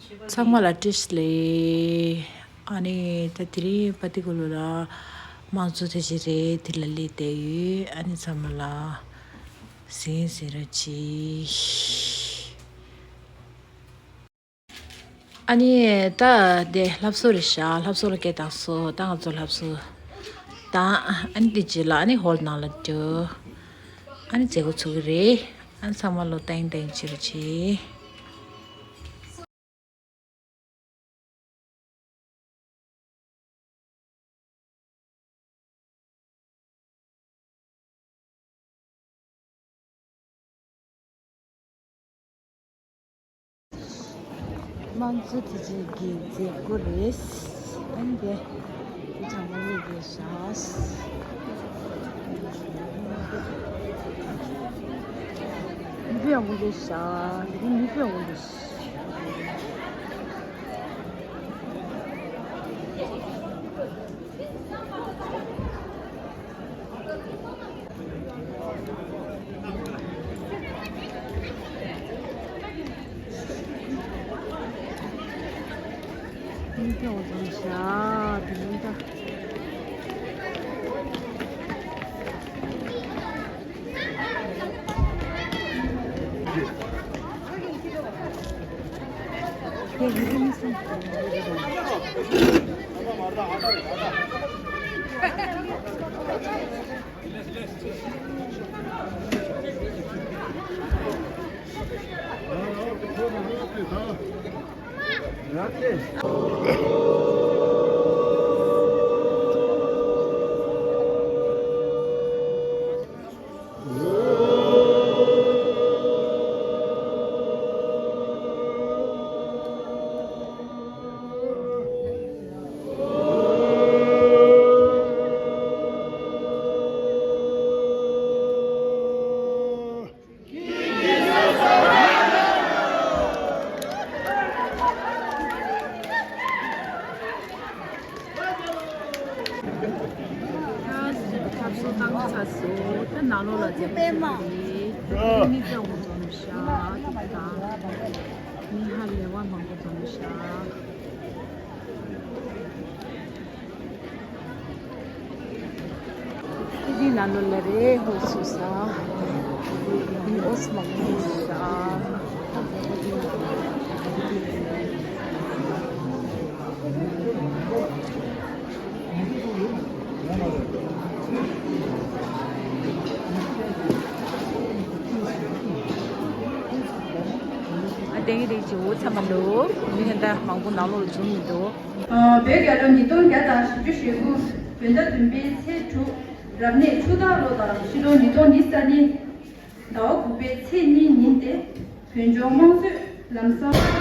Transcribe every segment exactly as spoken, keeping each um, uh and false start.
ཚང་མ་ལ་བཀྲ་ཤིས་བདེ་ལེགས། ཨ་ནི་ད་དེ་རིང་པ་ཏི་ཀུ་ལུ་ལ་དམངས་གཙོ་དེ་ཅི་རེད། དེ་ལ་སླེབས་བསྡད་ཡོད། ཨ་ནི་ཚང་མ་ལ་གཟིགས་ཟིན་རོགས་གྱིས། ཨ་ནི་ད་དེ་ལྷ་གསོལ་རེད་ཤག་ལྷ་གསོལ་ལ་སྐད་བཏང་སོང་། ད་ང་ཚོ་ལྷ་གསོལ་བཏང་། ཨ་ནི་དེ་རྗེས་ལ་ཨ་ནི་ཧོལ་ནང་ལ་འགྲོ། ཨ་ནི་མཛད་སྒོ་ཚུགས་ཀྱི་རེད། ཨ་ནི་ཚང་མ་ལོ་ཏེང་ཏེང་བྱེད་རོགས་གྱིས། དམངས་གཙོ་དེ་རྗེས་ཀྱི་མཛད་སྒོ་རེད། ཨ་ནི་དེ་དེ་ཚང་མ་ཡིན་པའི་ཤག་མི་ཕེབས་འོང་གི་རེད་ཤག་མི་ཕེབས་འོང་གི་རེད། མི་ཕེབས་འོང་ཤག་དེ་མིན་ད། ད་ཚགས་ཚུད་བཏང་ཚར་སོང་། ད་ནང་ལོགས་ལ་མཛད་སྒོ་ཚུགས་ཀྱི་རེད། ད་མི་ཚང་མ་འཛོམས་ཤག་དེ་དང་མི་ཧ་ལས་པ་མང་པོ་འཛོམས་ཤག་ཨི་ཟི་ནང་ལོགས་ལ་རེད། ཧོ་སུ་ས་ཨོ་སི་མ་ཁུ་ས། ཨ་དེ་གི་རིགས་ཀྱི་འུ་ཚང་མ་ལོ་མི་ཧན་ད་མང་པོ་ནང་ལོགས་ལ་འཛོམས་མི་འདུག་བོད་རྒྱལ་ལོ་ཉིས་སྟོང་བརྒྱ་དང་བཞི་བཅུ་ཞེ་དགུ་བོད་ཟླ་བདུན་པའི་ཚེས་དྲུག་རབ་གནས་ཆུ་སྟག་ལོ་དང་ཕྱི་ལོ་ཉིས་སྟོང་ཉི་ཤུ་རྩ་གཉིས་ཟླ་བ་དགུ་པའི་ཚེས་གཉིས་ཉིན་ཏེ། བོད་ལྗོངས་དམངས་གཙོའི་ལམ་བཟང་།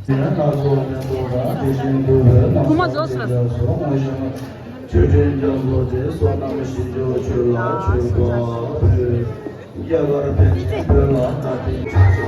ཐུགས་མ་རྫོགས་ཟེར། ཆོས་ཁྲིམས་རྒྱ་མཚོ་དེ་བསོད་ནམས་ཞིང་འཇོག་ཆོས་ལ་མཆོད་པ་ཕུལ། རྒྱ་གར་པཎ་ཆེན་བོད་ལ་བཀའ་དྲིན།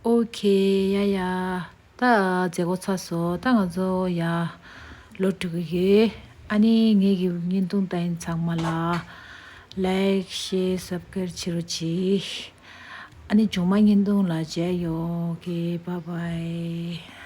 ཨོ་ཁེ། ཡ་ཡ། ད་མཛད་སྒོ་ཚར་སོང་། ད་ང་ཚོ་ཡར་ལོག་འགྲོ་གི་ཡོད། ཨ་ནི་ངེད་ཀྱི་བརྙན་ཐུང་ལྟ་མཁན་ཚང་མ་ལ་ལའིཀ་ཤེར་སབ་སི་ཀ་རེབ་བྱེད་རོགས་གྱིས། ཨ་ནི་མཇུག་མ་བརྙན་ཐུང་ལ་མཇལ་ཡོང་། ཨོ་ཁེ། བཱའི་བཱའི།